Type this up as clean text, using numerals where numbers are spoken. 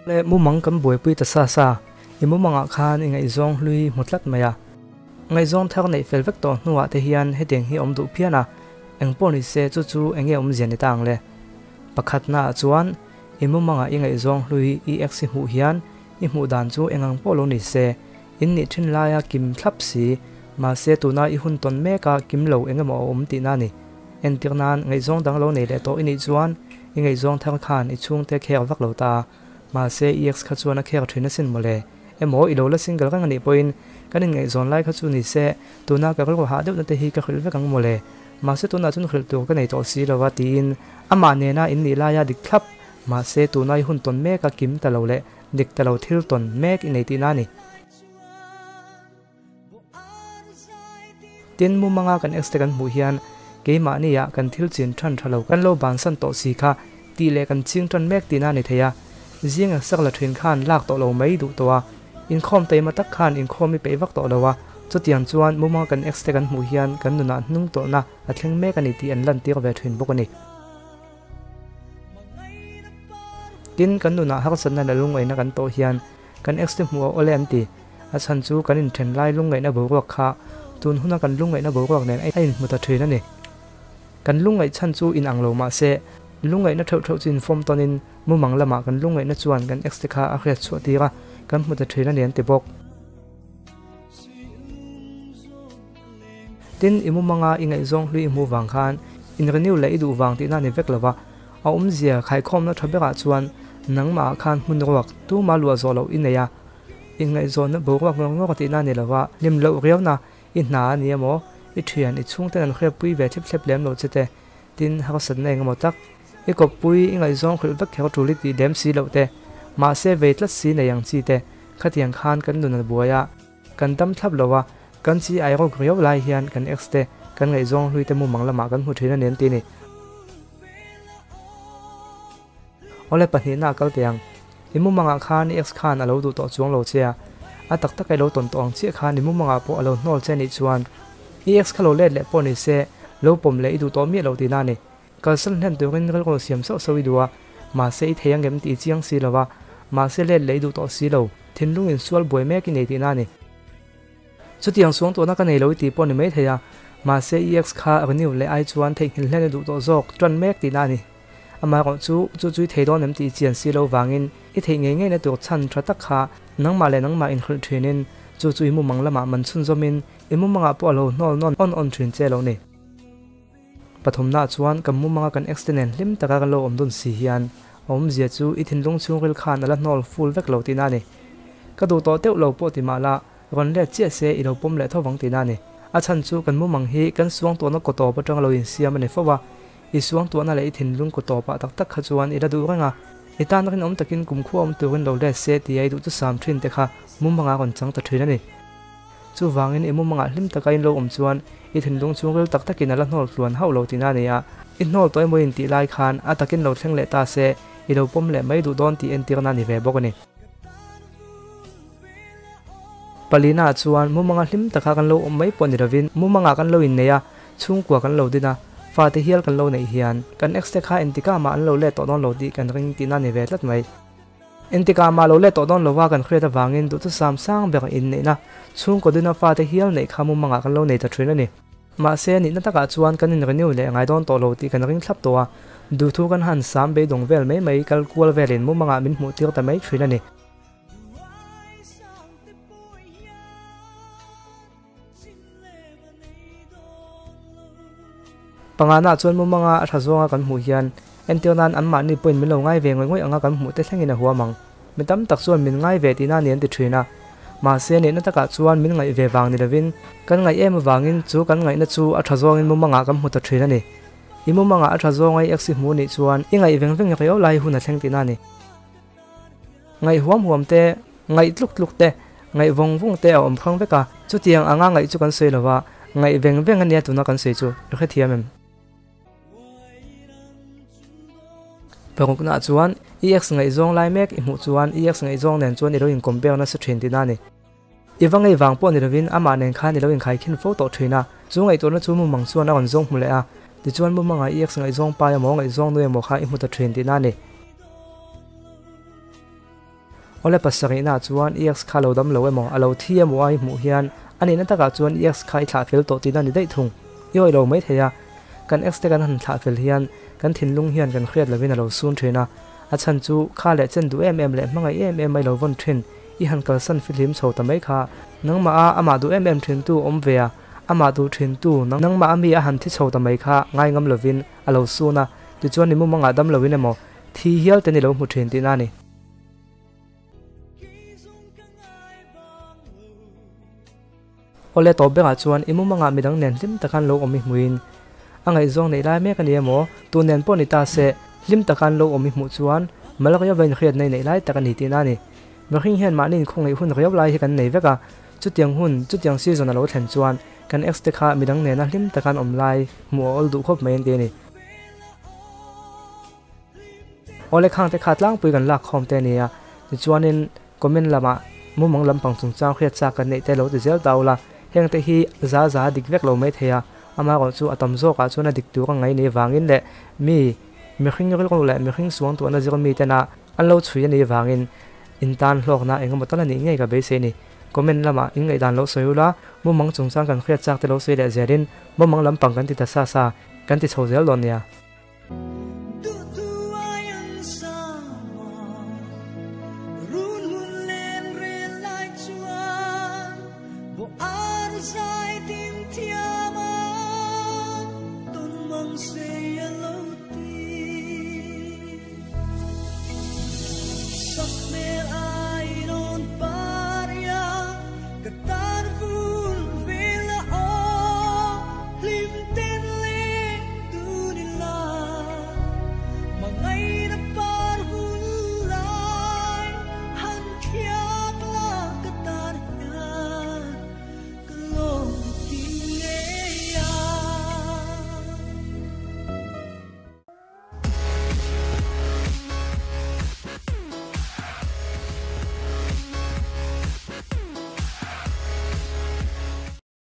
Le mumang kan buaipui ta sa sa, i mumangah khan i ngaihzawng hlui hmu tlat mai a. Ngaihzawng thar neih fel vek tawh hnuah te hian hetiang hi awm duh phian a, eng pawh ni se chu chu eng nge awmzia ni ta ang le? Pakhatnaah chuan i mumangah i ngaihzawng hlui i ex i hmuh hian i hmuh dan chu eng ang pawh lo ni se, in nih thin laia kim thlap si, mahse tuna i hun tawn meka kim lo eng emaw a awm tihna a ni. Entir nan, ngaihzawng dang lo nei leh tawh i nih chuan i ngaihzawng thar khan i chhungte khek vak lo ta. Mahse i ex kha chuan a khek thin asin mawle. Emaw i lo la single reng a nih pawhin kan inngaihzawn lai kha chu ni se, tuna ka rilru hah deuhna te hi ka hrilh vek ang mawle. Mahse tunah chuan hrilh tur ka nei tawh si lo a tiin amah nena in nih laia dik thlap. Mahse tuna i hun tawn mek a kim ta lo leh dik ta lo thil tawn mek i nei tihna a ni. Tin, mumanga kan ex te kan hmuh hian keimahnia kan thil chin than tha lo kan lo bansan tawh si kha tih leh kan ching tan mek tihna a ni thei a. Zing a sak la thin khan lak tawh lo mai duh tawh a, inkhawm taima tak khan inkhawm i peih vak tawh lo a, chutiang chuan mumanga kan ex te kan hmuh hian kan nunah hnung tawlhna a thleng mek a ni tih an lantir ve thin bawk a ni. Tin, kan nunah harsatna leh lungngaihna kan tawh hian kan ex te hmuh a awle an ti. A chhan chu kan inthen lai lungngaihna boruak kha tun huna kan lungngaihna boruak nen a inhmu ta thin a ni. Kan lungngaih chhan chu inang lo mah se, lungngaihna theuh theuh chu infawm tawnin mumang lamah kan lungngaihna chuan kan ex te kha a hriat chhuah tir a, kan hmu ta thin a ni an ti bawk. Tin, i mumanga i ngaihzawng hlui i hmuh vang khan in renew leh i duh vang tihna a ni vek lo va, a awmzia khaikhawmna tha berah chuan nangmahah khan hmun ruak tuma luah zawh loh i nei a, inngaihzawnna boruak ngawr ngawr tihna a ni lo va, hlim loh riauna i hna a ni emaw, i thian, i chhungten an hriatpui ve thlep thlep lem lo che te, tin harsatna eng emaw tak, i kawppui, i ngaihzawng hrilh vek kher tul i tih lem si loh te, mahse vei tlat si nei ang chi te, khatiang khan kan nun a buai a. Kan dam thlap lo a, kan chi ai rawk riau lai hian kan ex te, kan ngaihzawng hlui te mumang lamah kan hmu thin a ni an ti ni. Awle pahnihna a kal teh ang. I mumangah khan i ex khan a lo duh tawh chuang lo che a, a tak tak a i lo tawn tawh ang chiah khan i mumangah pawh a lo hnawl che anih chuan i ex kha lo let leh pawh ni se, lo pawm leh i duh tawh miah lo tihna a ni. Kalsan hlen turin rilru siam sauh sauh i duh a, mahse i thei angem tih i chiang si lo a, mahse let leh i duh tawh si lo, thinlung insual buai mek i nei tihna a ni. Chutiang suang tawhna ka nei lo i tih pawh a ni maithei a, mahse i ex kha renew leh ai chuan theihnghilh hlen i duh tawh zawk tan mek tihna a ni. Amaherawh chu, chu chu i thei dawn em tih i chian si lo vangin i theih ngei ngeina tur chhan tha tak kha nangmah leh nangmah inhrilh thinin chu chu i mumang lamah man chhunzawmin i mumangah pawh a lo hnawl nawn awn awn thin che lo ni. Pathumnaah chuan kan mumanga kan ex te nen hlim taka kan lo awm dun si hian a awmzia chu i thinlung chhungril khan a la hnawl full vek lo tihna a ni. Ka duh tawh deuh lo pawh ti mah la, rawn let chiah se i lo pawm leh tho vang tihna a ni. A chhan chu kan mumang hi kan suangtuahna kaw tawp atanga lo insiam a ni fo a, i suangtuahna leh i thinlung kaw tawpah tak tak kha chuan i la duh reng a, i tan rinawm takin kumkhua awm turin lo let se tia i duh chu sam thin te kha mumangah rawn chang ta thin a ni. Chuvangin i mumangah hlim taka in lo awm chuan i thinlung chhungril tak takin a la hnawl tluan hauh lo tihna a ni a, i hnawl tawh emaw in tih lai khan a takin lo thleng leh ta se i lo pawm leh mai duh dawn tih entirna a ni ve bawk a ni. Palina chuan mumanga hlim taka kan lo awm mai pawh ni lovin mumangah kan lo innei a, chhungkua kan lo din a, fate hial kan lo neih hian kan ex te kha entikah mah an lo let tawh dawn lo tih kan ring tihna a ni ve tlat mai. Engtikah mah lo let tawh dawn lova kan hriat avangin duhthusam sang ber inneihna chhungkaw duna fate hial neih kha mumangah kan lo nei ta thin a ni. Mahse, nihna takah chuan kan in renew leh ngai dawn tawh lo tih kan ring thlap tawh a, duhthu kan han sam beidawng vel mai mai kal kual velin mumangah min hmuh tir ta mai thin a ni. Pangana chuan mumanga a tha zawnga kan hmuh hian entir nan anmahni pawhin min lo ngai ve ngawih ngawih anga kan hmuh te thlengin a huam ang. Mi tam tak chuan min ngai ve tihna a ni an ti thin a. Mahse nihna takah chuan min ngaih ve vang ni lovin kan ngaih em avangin chu kan ngaihna chu a tha zawngin mumangah kan hmu ta thin a ni. I mumangah a tha zawnga i ex i hmuh nih chuan i ngaih veng veng riau lai hun a thleng tihna a ni. Ngaih huam huam te, ngaih tluk tluk te, ngaih vawng vawng te a awm hrang vek a, chutiang anga ngaih chu kan sawi lo va, ngaih veng veng a nia tuna kan sawi chu, i hrethiam em? Paruknaah chuan i ex ngaihzawng lai mek i hmuh chuan i ex ngaihzawng nen chuan i lo in compare nasa thin tihna a ni. I va ngei vang pawh ni lovin amah nen khan i lo inkhaikhin fo tawh thin a, chu ngaihtuahna chu mumang chuan a rawn zawng hmu leh a, tichuan mumangah i ex ngaihzawng pa emaw ngaihzawng nu emaw kha i hmu ta thin tihna a ni. Awle pasarihnaah chuan i ex kha a lo dam lo emaw, a lo thi emaw a i hmuh hian a nihna takah chuan i ex kha i thlah fel tawh tihna a ni daih thung. I awih lo mai thei a, kan ex te kan han thlah fel hian kan thinlung hian kan hriat lovin a lo sun thin a, a chhan chu kha leh chen duh em em leh hmangaih em em mai lo vawn thin i han kalsan fihlim chho ta mai kha nangmah a amah duh em em thin tu awm ve a, amah duh thin tu nangmah a mi a han thi chho ta mai kha ngai ngam lovin a lo sun a, tichuan i mumangah dam lovin emaw thi hial te ni lo hmu thin tihna a ni. Awle tawp berah chuan i mumangah midang nen hlim takan lo awm i hmuhin a ngaihzawng neih lai mek a ni emaw, tu nen pawh ni ta se, hlim takan lo awm i hmuh chuan mal riau in hriatna i neih lai tak a ni tihna a ni. Mihring hian mahni inkhawng hun riau lai hi kan nei vek a, chutiang hun, chutiang season a lo thlen chuan kan ex te kha midang nena hlim takan awm lai hmuh a awl duh khawp mai an ti a ni. Awle khang te kha tlangpui kan lak khawm te a ni a, tichuanin comment lamah mumang lampang chungchang hriat chak kan neih te lo ti zel ta ula, heng te hi za za a dik vek lo mai thei a, amaherawh chu a tam zawkah chuan a dik tur a ngaih ni vangin leh mi mihring rilru leh mihring suang tuahna zir mi tena an lo chhui a nih vangin in tan hlawkna engemaw tal a nih ngei ka beisei a ni. Comment lamah in ngaihdan lo sawi ula, mumang chungchang kan hriat chak te lo sawi leh zelin mumang lampang kan ti ta sa sa kan ti chho zel dawn nia.